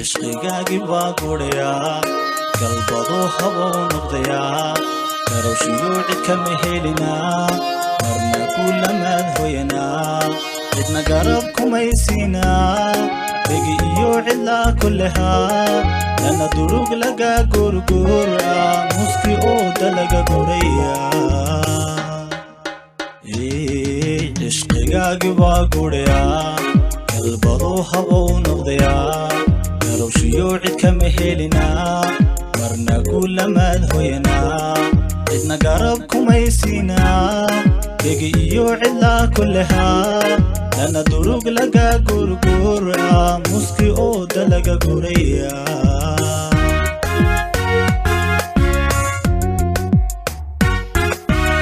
Ishqigaagii baa guraya, galbaduu habow noqdayaa, garowshiyuu cid kama helinaa, marna kulamaad hoyanaa, cidna garab kumaysiinaa, dhegi iyo cidlaa kullehaa, lana durug laga gurguura, muski ooda laga guraya. Ishqigaagii baa guraya, galbaduu habow noqdayaa, garowshiyuu cid kama helinaa, marna kulamaad hoyanaa, cidna garab kumaysiinaa, dhegi iyo cidlaa kullehaa, lana durug laga gurguura, muski ooda laga guraya.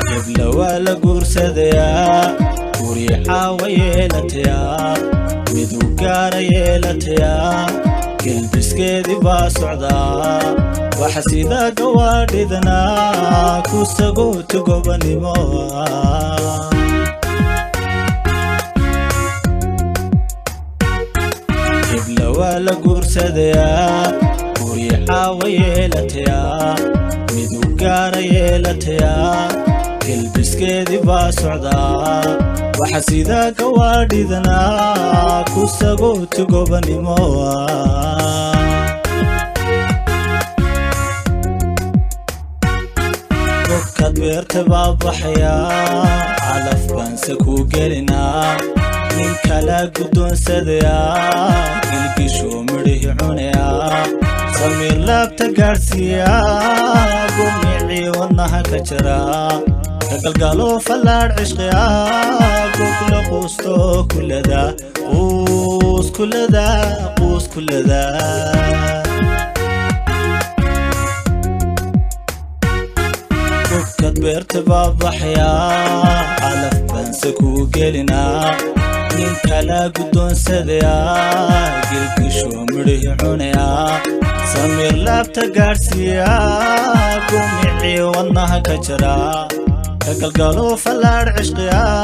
Gebla waa la guursadayaa, guri caawa yeelatayaa, midu gaara yeelatayaa, gelbiskeedii baa socdaa, waxa sida gawaadhidnaa ku sagooti gobanimo. Gebla waa la guursadayaa, guri caawa yeelatayaa, midu gaara yeelatayaa, gelbiskeedii baa socdaa, waxa sida gawaadhidnaa ku sagooti gobanimo. Gobkaad beerta baa baxayaa, calaf baanse ku gelinaa, nin kala guddoonsadayaa, gilgishuu midhihii cunayaa, samiir laabta gaadhsiiyaa, gumicii wadnaha ka jaraa, ka galgalo fallaadh cishqiyaa, gogla quusto kulada, quus kulada, quus kulada. Gobkaad beerta baa baxayaa, calaf baanse ku gelinaa, nin kala guddoonsadayaa, gilgishuu midhihii cunayaa, samiir laabta gaadhsiiyaa, gumicii wadnaha ka jaraa, ka galgalo fallaadh cishqiyaa,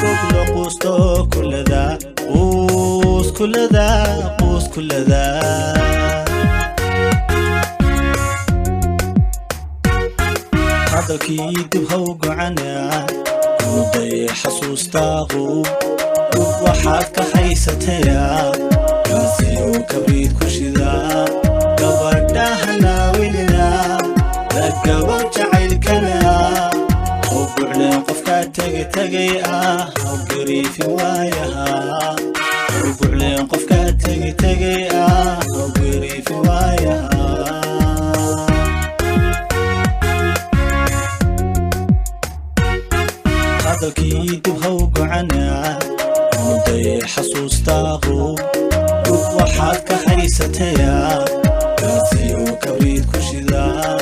gogla quusto kulada, quus kulada, quus kulada. Hadalkii dib ha u gocanaa, kunuday xasuustaahu, dub waxaad ka haysatayaa, gaasiyo kabriid ku shidaa, gabadhaha naawilina, lagabo jacaylkana, haw bucleen qofkaa tegi tegay ah, haw gariifin waayaha, haw bucleen qofkaa tegi tegay ah, haw gariifin waayaha. Hadalkii dib ha u gocanaa, kunuday xasuustaahu, dub waxaad ka haysatayaa, gaasiyo kabriid ku shidaa,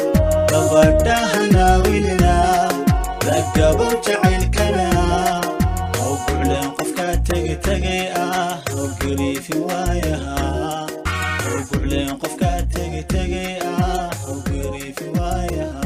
gabadhaha naawilina, lagabo jacaylkana, haw bucleen qofkaa tegi tegay ah, haw gariifin waayaha, haw bucleen qofkaa tegi tegay ah, haw gariifin waayaha.